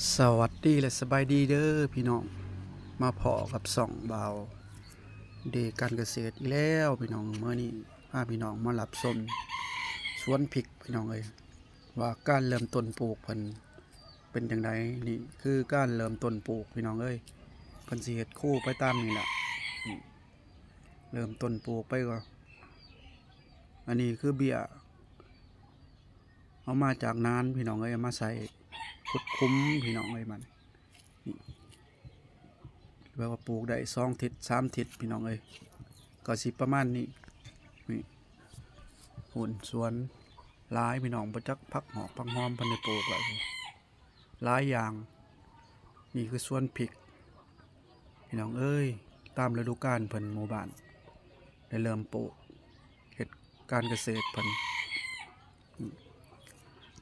ສະຫວັດດີ ແລະ ສະບາຍດີເດີພີ່ນ້ອງ, ມາພໍ້ກັບຊ່ອງບ່າວເດການກະເສດອີກແລ້ວພີ່ນ້ອງ. ມື້ນີ້ພາພີ່ນ້ອງມາຮັບຊົມສວນພິກພີ່ນ້ອງເອີຍ, ວ່າການເລີ່ມຕົ້ນປູກເພິ່ນເປັນຈັ່ງໃດ. ນີ້ຄືການເລີ່ມຕົ້ນປູກພີ່ນ້ອງເອີຍ, ເພິ່ນຊິເຮັດຄູໄປຕາມນີ້ແຫຼະ. ນີ້ເລີ່ມຕົ້ນປູກໄປກໍ ອັນນີ້ຄືເບ້ຍ ເອົາມາຈາກນານພີ່ນ້ອງເອີຍ, ເອົາມາໃສ່ຂຸດຂຸມພີ່ນ້ອງເອີຍ. ມັນນີ້ແບບວ່າປູກໄດ້ສອງທິດສາມທິດພີ່ນ້ອງເອີຍ, ກໍຊິປະມານນີ້. ນີ້ໂຫນສວນຫຼາຍພີ່ນ້ອງ, ບໍ່ຈັກຜັກຫອກຜັກຫອມເພິ່ນໄດ້ປູກໄວ້ ຫຼາຍຢ່າງ. ນີ້ຄືສວນພິກພີ່ນ້ອງເອີຍ, ຕາມລະດູການເພິ່ນ ໝູ່ບ້ານໄດ້ເລີ່ມປູກ ເຮັດການກະເສດເພິ່ນ.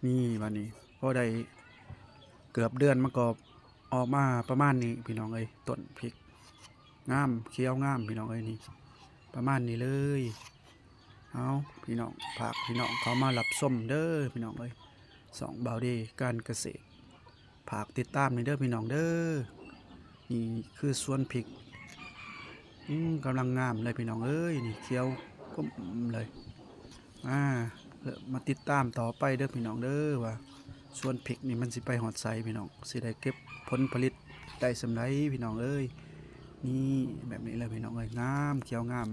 ນີ້ບາດນີ້ພໍໄດ້ເກືອບເດືອນ ມັນກໍອອກມາປະມານນີ້ພີ່ນ້ອງເອີຍ. ຕົ້ນພິກງາມ ຂຽວງາມພີ່ນ້ອງເອີຍ, ນີ້ປະມານນີ້ເລີຍ. ເອົາພີ່ນ້ອງ ຝາກພີ່ນ້ອງເຂົ້າມາຮັບຊົມເດີພີ່ນ້ອງເອີຍ, ຊ່ອງບ່າວເດການກະເສດ. ຝາກຕິດຕາມແດ່ເດີພີ່ນ້ອງເດີ. ນີ້ຄືສວນພິກ ອືມ ກຳລັງງາມເລີຍພີ່ນ້ອງເອີຍ, ນີ້ຂຽວກົມເລີຍ. ອ່າ ມາຕິດຕາມຕໍ່ໄປເດີພີ່ນ້ອງເດີ ວ່າສວນພິກນີ້ມັນຊິໄປຮອດໃສພີ່ນ້ອງ, ຊິໄດ້ເກັບຜົນຜະລິດໄດ້ສ່ຳໃດພີ່ນ້ອງເອີຍ. ນີ້ແບບນີ້ເລີຍພີ່ນ້ອງເອີຍ, ງາມ ຂຽວງາມ.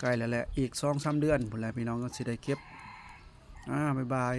ໃກ້ແລ້ວແຫຼະ, ອີກສອງສາມເດືອນພຸ້ນແຫຼະພີ່ນ້ອງ ກໍຊິໄດ້ເກັບ. ອ່າ ບາຍບາຍ.